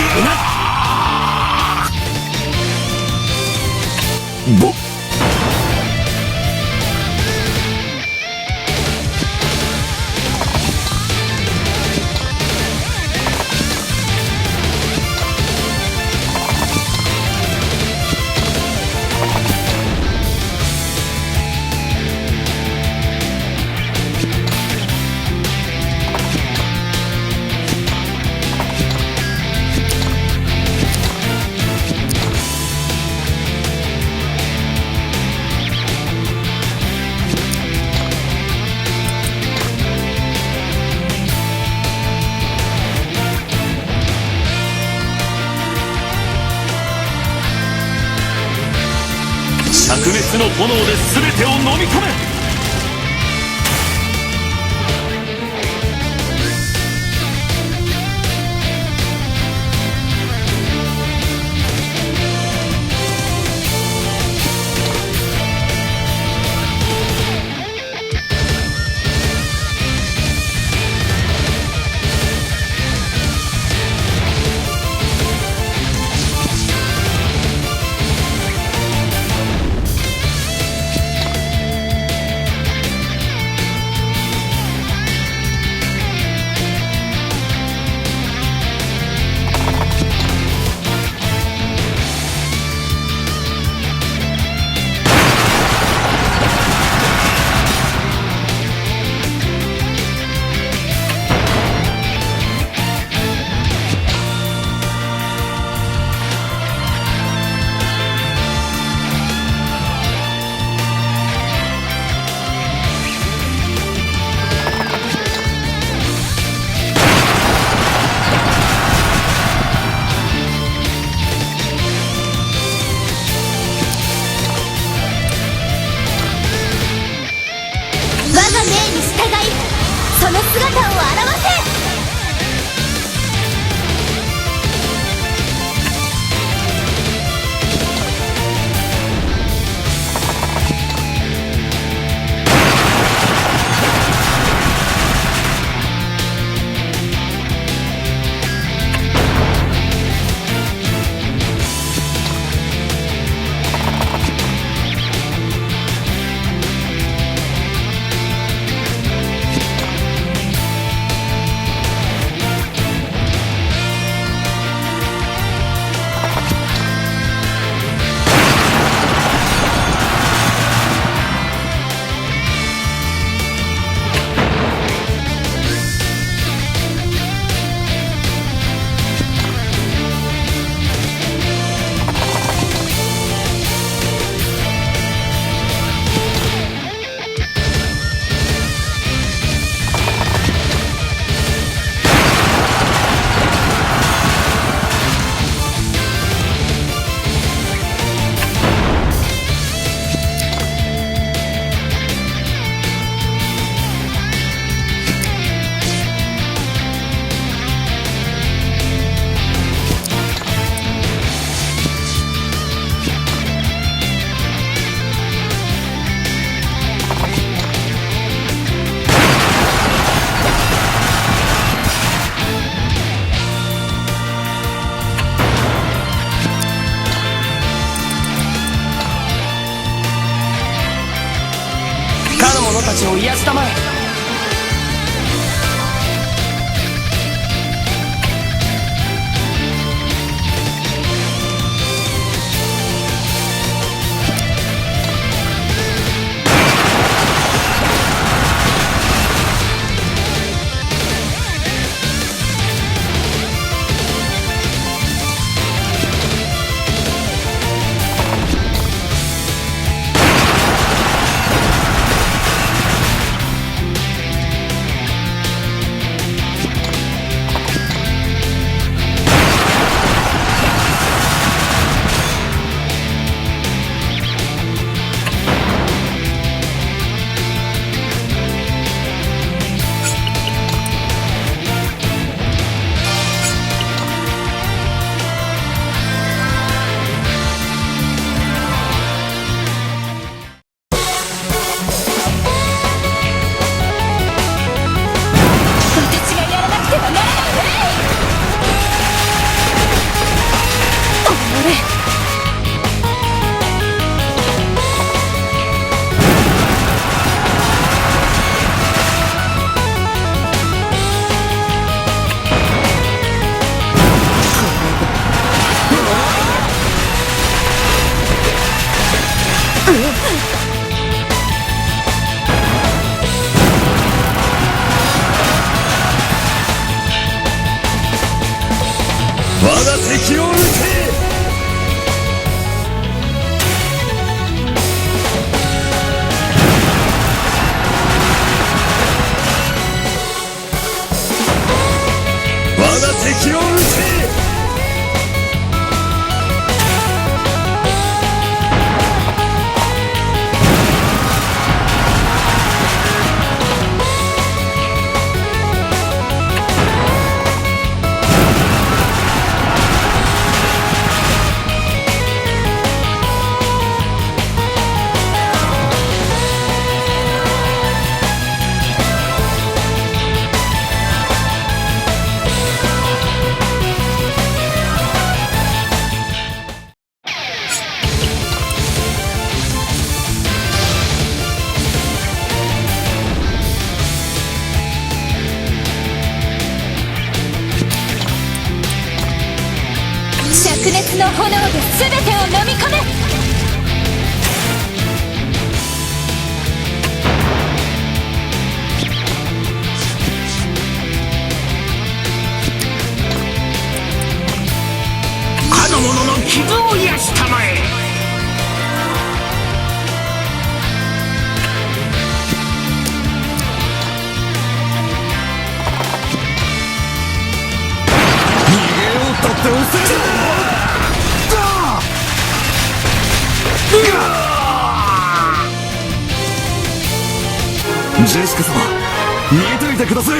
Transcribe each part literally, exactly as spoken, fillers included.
な。 灼熱の炎で全てを飲み込め。 我が命に従い、その姿を現せ。 かの者たちを癒したまえ。灼熱の炎で全てを飲み込め。かの者の傷を癒したまえ。逃げようったって嘘だ。ジェシカ様、見ていてください。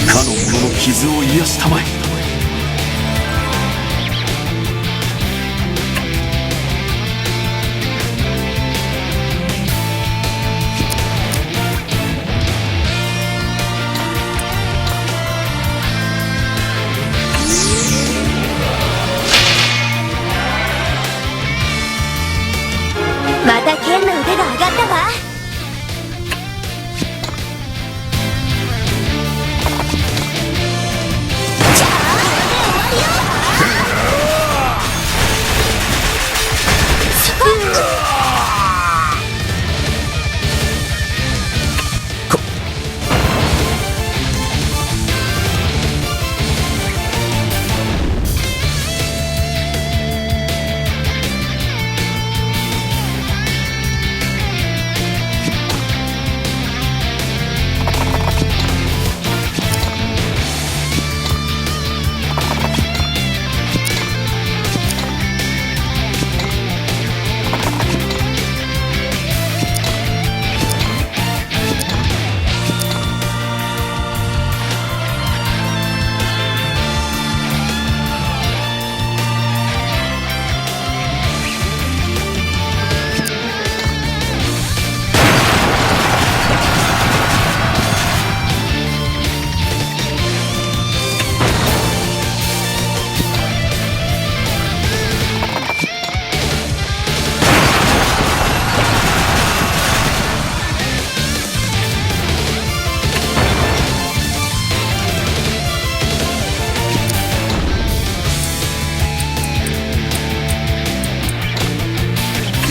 かの者の傷を癒したまえ。またケンの腕が上がったわ。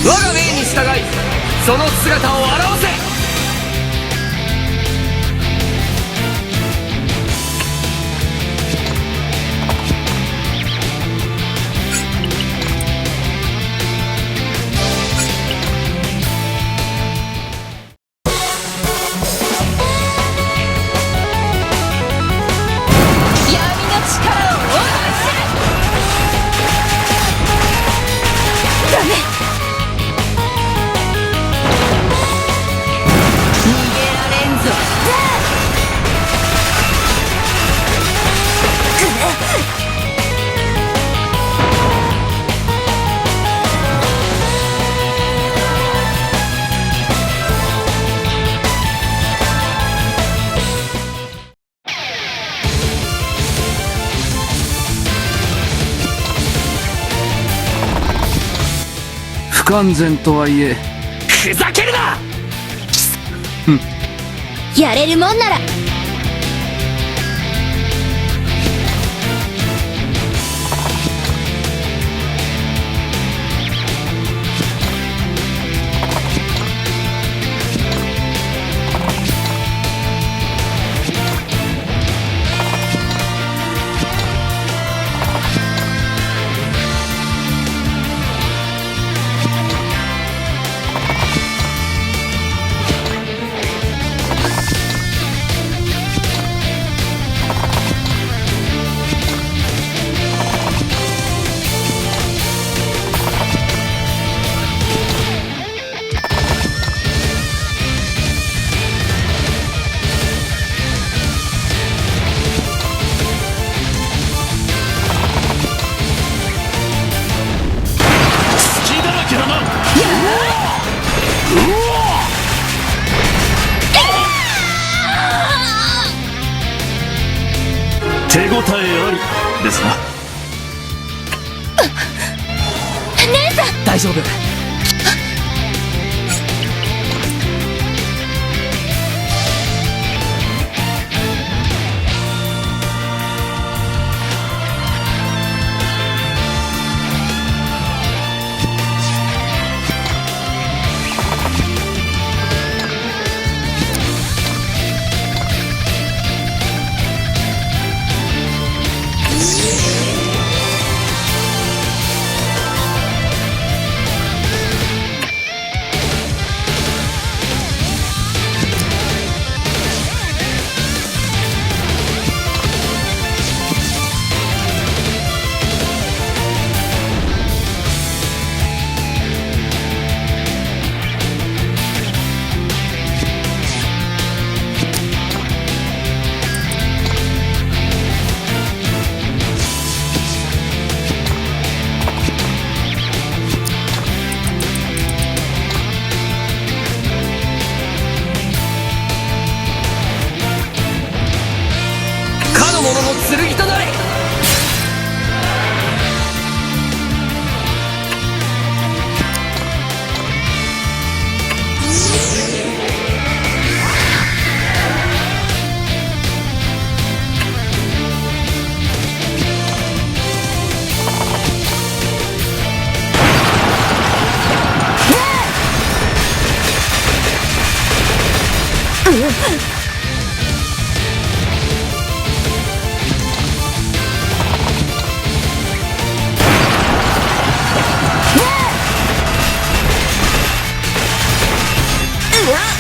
我が命に従い、その姿を現せ。不完全とはいえ、ふざけるな！やれるもんなら。 手応えありですな。 大丈夫。 かの者の、 うっ